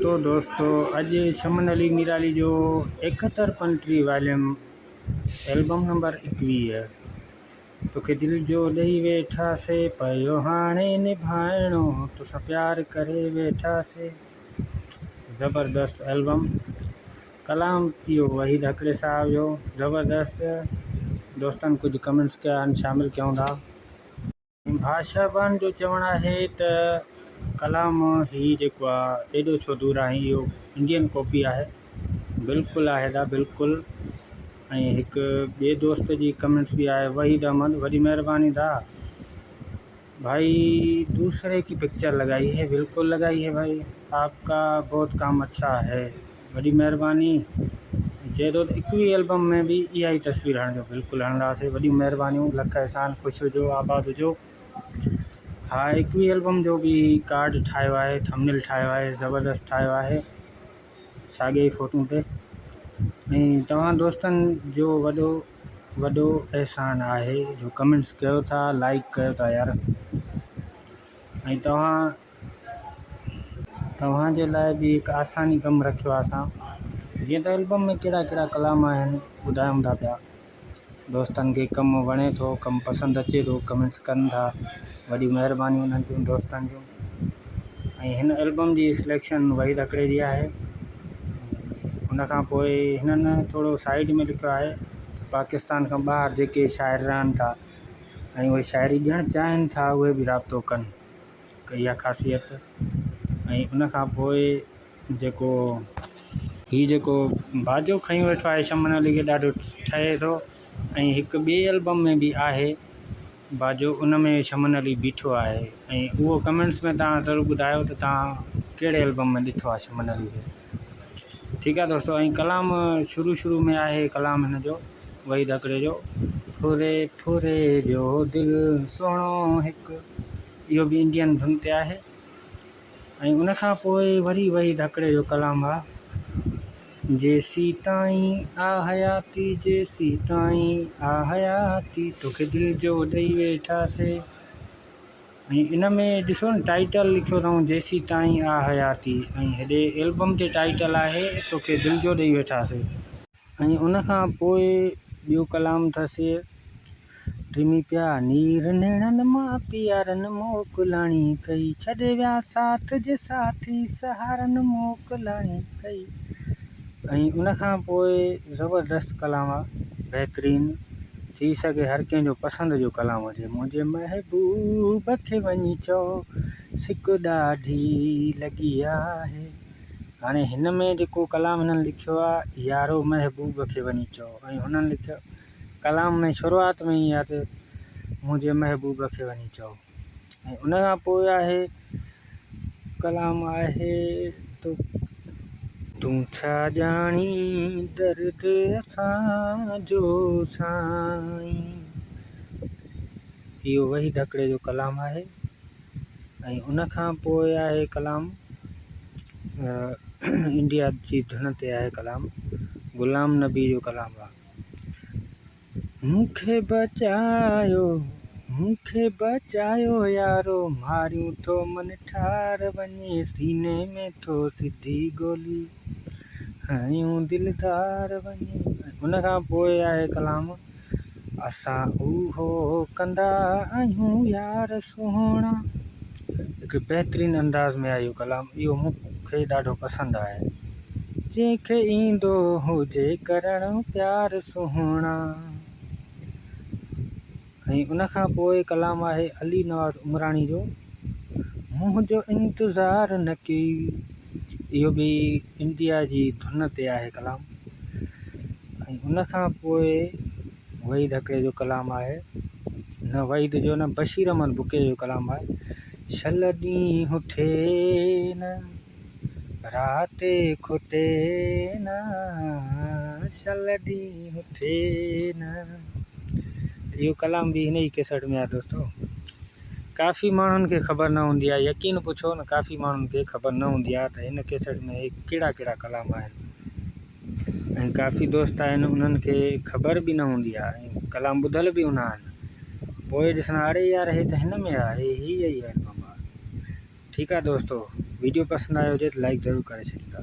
دوستو دوستو اڄ شمن علي ميرالي جو ايڪهتر پنٽيهه واليم البم نمبر ايڪويهه توکي دل جو ڏئي ويٺاسي پيو هاڻي نڀائڻو توسان پيار ڪري ويٺاسي زبردست البم ڪلام اهو وحيد هڪڙي صاحب جو زبردست دوستن ڪجهه ڪمينٽس ڪيا آهن شامل ڪيون ٿا. ڀاشابان جو چوڻ آهي ته ڪلام هي جيڪو آ ايڏو ڇو دور آهين اهو انڊين ڪاپي آهي بلڪل آهي دا بلڪل ۽ هڪ ٻئي دوست جي ڪمينٽس به آهي وحيد احمد وڏي مهرباني دا ڀائي دوسري ڪي پڪچر لگائي هي بلڪل لگائي هي ڀائي آپ ڪا بهت ڪام اڇا هي وڏي مهرباني چئي ٿو ته ايڪويهه البم ۾ به اها ئي تصوير هڻجو بلڪل هڻنداسي وڏيون مهربانيون لک احسان خوش هجو آباد هجو ها ايڪويهه البم جو به ڪارڊ ٺاهيو آهي ٿمنيل ٺاهيو آهي زبردست ٺاهيو آهي ساڳي ئي فوٽو تي ۽ توهان دوستن جو وڏو وڏو احسان آهي جو ڪمينٽس ڪيو ٿا لائڪ ڪيو ٿا يار ۽ توهان توهان جي لاء به هڪ آساني ڪم رکيو آهي اسان جيئن ته البم ۾ ڪهڙا ڪهڙا ڪلام آهن ٻڌايون ٿا پيا دوستن کي ڪم وڻي ٿو ڪم پسند اچي ٿو ڪمينٽس ڪن ٿا وڏي مهرباني انهن جون دوستن جون ۽ هن البم جي سليڪشن وحيد هڪڙي جي آهي ان کان پوء هنن ٿورو سائيڊ ۾ لکيو آهي پاڪستان کان ٻاهر جيڪي شاعر رهن ٿا ۽ اهي شاعري ڏيڻ چاهين ٿا اهي به رابطو ڪن هڪ اها خاصيت ۽ ان کان پوء جيڪو هي جيڪو باجو کنيو ويٺو آهي شمن علي کي ڏاڍو ٺهي ٿو ۽ هڪ ٻئي البم ۾ به آهي باجو ان ۾ شمن علي بيٺو آهي ۽ اهو ڪمينٽس ۾ توهان ضرور ٻڌايو ته توهان ڪهڙي البم ۾ ڏٺو آهي شمن علي کي ٺيڪ آهي دوستو ۽ ڪلام شروع شروع ۾ آهي ڪلام هن جو وحيد هڪڙي جو ڦري ڦري ويو دل سهڻو هڪ اهو به انڊين ڌن تي آهي ۽ ان کان پوء وري وحيد هڪڙي جو ڪلام آ جيسين تائين آ حياتي جيسين تائين آ حياتي توکي دل جو ڏئي ويٺاسي ۽ ان ۾ ڏسو نه ٽائيٽل لکيو اٿئون جيسين تائين آ حياتي ۽ هيڏي البم تي ٽائيٽل آهي توکي دل جو ڏئي ويٺاسي. ۽ ان کان پوء ٻيو ڪلام اٿس، ٽمي پيا نير نيڻن مان پيارن موڪلاڻي ڪئي، ڇڏي ويا ساٿ جي ساٿي سهارن موڪلاڻي ڪئي. ۽ ان کان پوء زبردست ڪلام آ بهترين ٿي سگهي هر ڪنهن جو پسند جو ڪلام هجي منهنجي محبوب کي وڃي چئو سڪ ڏاڍي لڳي آهي. هاڻي هن ۾ جيڪو ڪلام هنن لکيو آ يارو محبوب کي وڃي چئو ۽ هنن لکيو ڪلام ۾ شروعات ۾ ئي آ ته منهنجي محبوب کي وڃي چئو ۽ ان کان پوء آهي ڪلام آهي تو تون ڇا ڄاڻين درد اسان جو سائين اهو وحيد هڪڙي جو ڪلام آهي. ۽ ان کان پوء آهي ڪلام انڊيا جي ڌن تي آهي ڪلام غلام نبي جو ڪلام آهي مون کي بچايو مون کي بچايو يارو ماريون ٿو من ٺار وڃي سيني ۾ ٿو سڌي گولي هنيون دلدار وڃي ان کان پوء آهي ڪلام اسان اهو ڪندا آهيون يار سهڻا. هڪ بهترين انداز ۾ آهي اهو ڪلام اهو مون کي ڏاڍو پسند آهي. جنهن کي ايندو هجي ڪرڻ پيار سهڻا. ۽ ان کان پوء ڪلام آهي علي نواز عمراڻي جو منهنجو انتظار نه ڪي اهو به انڊيا جي ڌن تي آهي ڪلام. ۽ ان کان پوء وحيد هڪڙي جو ڪلام آهي نه وحيد جو نه بشير احمد بڪي جو ڪلام آهي شل ڏينهن ٿئي نه رات کٽي نه شل ڏينهن ٿئي نه اهو ڪلام به هن ئي ڪيسٽ ۾ آهي دوستو ڪافي ماڻهن کي خبر نه هوندي آهي يقين پڇو نه ڪافي ماڻهن کي خبر نه هوندي آهي ته هن ڪيسٽ ۾ ڪهڙا ڪهڙا ڪلام آهن ۽ ڪافي دوست آهن انهن کي خبر به نه هوندي آهي ۽ ڪلام ٻڌل به هوندا آهن پوء ڏسندا اڙي يار هي ته هن ۾ آهي هي ئي البم آهي ٺيڪ آهي دوستو ويڊيو پسند آيو هجي ته لائيڪ ضرور ڪري ڇڏيندا.